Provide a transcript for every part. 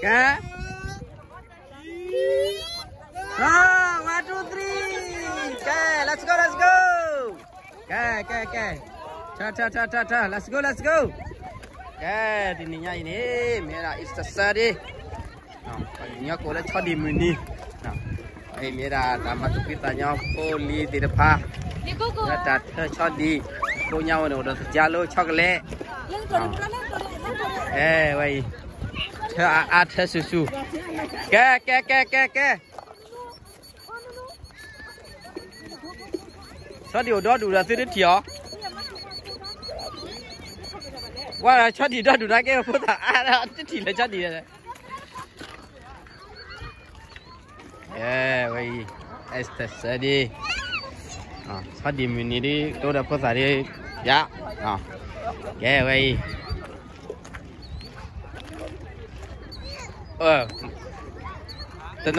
ကဲ one, two, three, ကဲ let's go, let's go. ကဲ ကဲ ကဲ ထၢ ထၢ ထၢ ထၢ ထၢ let's go, let's go. ကဲ တနံၤညါအံၤန့ၣ် မ့ၢ်ဒၣ် Easter Sunday ပှၤကညီကိးလၢဆီဒံၣ်မုၢ်နံၤ, အံၤမ့ၢ်ဒၣ်တၢ်မၤသူၣ်ဖှံသးညီဖိလံၤသ့ၣ်တဖၣ် လၢတၢ်ထၢဆီဒံၣ်, ဒိၣ်ညါဝဲန့ၣ် အိၣ်ဒီးသကြားလိ chocolate. အဲ ဝဲအံၤ ထၢအါအါထၢဆူၣ်ဆူၣ်, ကဲ ကဲ ကဲ ကဲ ကဲ ဆီဒံၣ်အိၣ်ဒီဒူၣ်ဒီးသုတထံၣ်အီၤ, ဝဲဆီဒံၣ်ဒီဒူၣ်နာ်က့ ဖိသၣ်အါ တထံၣ်လၢဆီဒံၣ် ကဲ ဝဲအံၤ Easter Sunday ဆီဒံၣ်မုၢ်နံၤဒ် တိဒီးဖိသၣ်ဒ် ယၤ ကဲ ဝဲအံၤ တနီၤနီၤ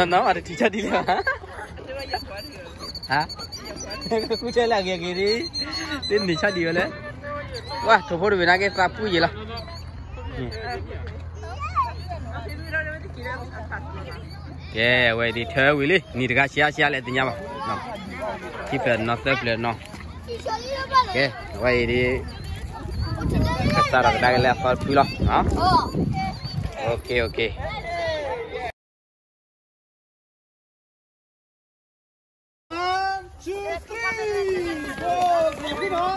အတထံၣ်ဆီဒံၣ်လဲၣ်, ဟါ ကူၣ်ထဲလၢအဂ့ၤဂ့ၤဒ် တနံၤဆီဒံၣ်ဝဲလဲၣ်, ဝဲ ထိၣ်ဖိတဝ့ၢ်နာ်က့ သးပှံၢ်ယံာ်လီၤ. ကဲ အဝဲဒ်ထၢဝံၤလံ နံၤတဂၤဆံးအါဆံးအါလဲၣ်သ့ၣ်ညါဘၣ်, ခံဖျၢၣ်နီၤသၢဖျၢၣ်နီၤ, ကဲ အဝဲအံၤဒ် ကစးထီၣ်ကဒါက့ၤလၢ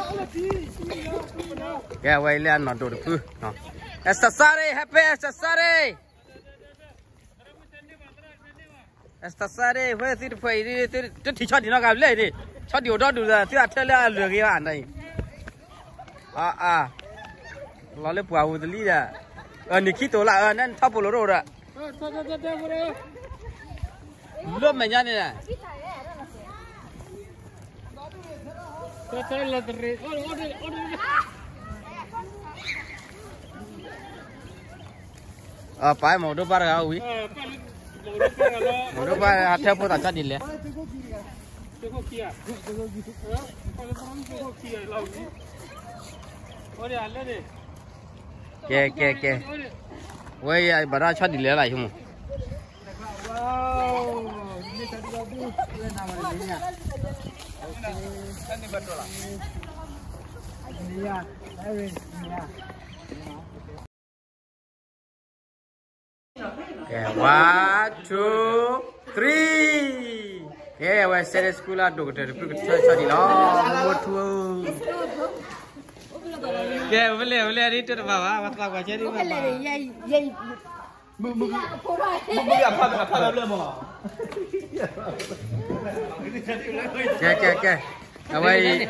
အသီတဖုလီၤ, ကဲ အဝဲအံၤလၢအနီၢ်ဒိၣ်တဖု, Easter Sunday, happy Easter Sunday. Easter Sunday ဝဲသ့ၣ်တဖၣ်အံၤ တထံၣ်ဆီဒံၣ်နီတဂၤဘၣ်လဲၣ်န့ၣ်, ဆီဒံၣ်အိၣ်ဒီဒူၣ်ဒီး သုအထၢလၢအလွဲၢ်ဂ့ၤဘၣ်န့ၣ်, အါ လီၤလၢပှၢ်ပူၤတလံဒီး, နံၣ်ခံတိၤလၢ နထီၣ်ပိာ်လိာ်တအိၣ်ဒီး, လၢမဲာ်ညါန့ၣ်, ပၢ်မီၢ်ဒိၣ်ပၢ်တဂၤဝံၤ, မီၢ်ဒိၣ်ပၢ်အထၢဖိသၣ်ဆီဒံၣ်လဲၣ်, ကဲ ကဲ ကဲ, ဝဲအံၤ ဘၣ်ဒီးဆီဒံၣ်လဲၣ်လၢယမိၢ် ကဲ one, two, three, ကဲ အဝဲ Sunday School လၢအဒိၣ်ကတၢၢ်တဖုကထၢဆီဒံၣ်လီၤ, မိၢ်မိၢ်ထူ, ကဲ ဝဲလဲၣ် ဝဲလဲၣ် ဒ်တၢ်တဘၣ်ဘၣ် ပှၤသးကွၢ်ဆၢဒ် မုၢ်မုၢ်ဂ့ၤ အဖးဘၣ်ဘျၢမး, ကဲ ကဲ ကဲ, အဝဲအံၤ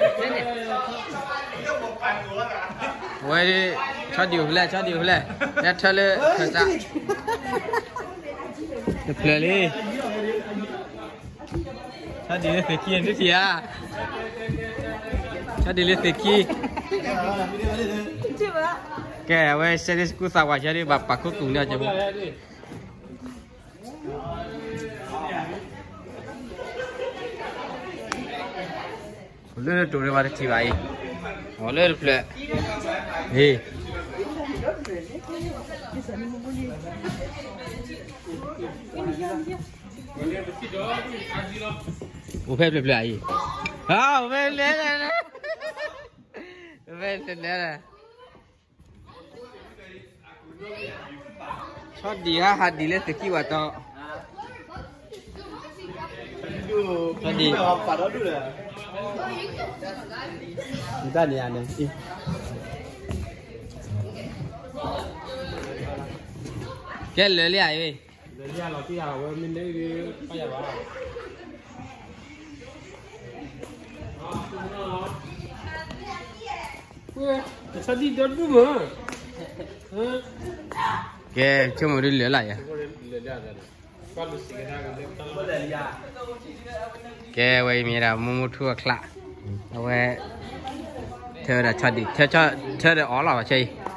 အဝဲ ဆီဒံၣ်အိၣ်ဖဲလဲၣ် ဆီဒံၣ်အိၣ်ဖဲလဲၣ်, လဲၤထၢလၢ ခၢၣ်စး တဖျၢၣ်လံ, ဆီဒံၣ်လၢသ့ၣ်ခံ နထံၣ်ဧါ, ဆီဒံၣ်လၢသ့ၣ်ခံ, ကဲ အဝဲ Sunday School သးဝးဆၢဒ် ဘၣ်ပာ်ခူသူၣ်န့ၢ်အီၤကဲဖိ လၢတတိၤန့ၣ် ပှၤတထံၣ်ဘၣ်အံၤ, အိၣ်လၢတဖျၢၣ်, ဟ့ၣ်, အိၣ်ဖဲဖျၢၣ်ဖျၢၣ်အံၤ, ဟါ အိၣ်ဖဲလဲၣ်, အိၣ်ဖဲလဲၣ် ဆီဒံၣ်ဟးဟးဒ်လၢသ့ၣ်ခံဝဲတီၤ, ဆီဒံၣ်, တၢ်န့ၣ်န့ၣ်, ကဲလၢာ်လံဧါ, ဆီဒံၣ်ဒီဒူၣ်မး, ကဲ ဆိကမိၣ်ဒ်လၢာ်လၢ်ယၤ, ကဲ အဝဲအံၤမ့ၢ်ဒၣ်မိၢ်မိၢ်ထူအချါ, အဝဲ ထၢဝဲဒၣ်ဆီဒံၣ်, ထၢဒီးအီၣ်လီၤဘၣ်ဆၢအံၤ,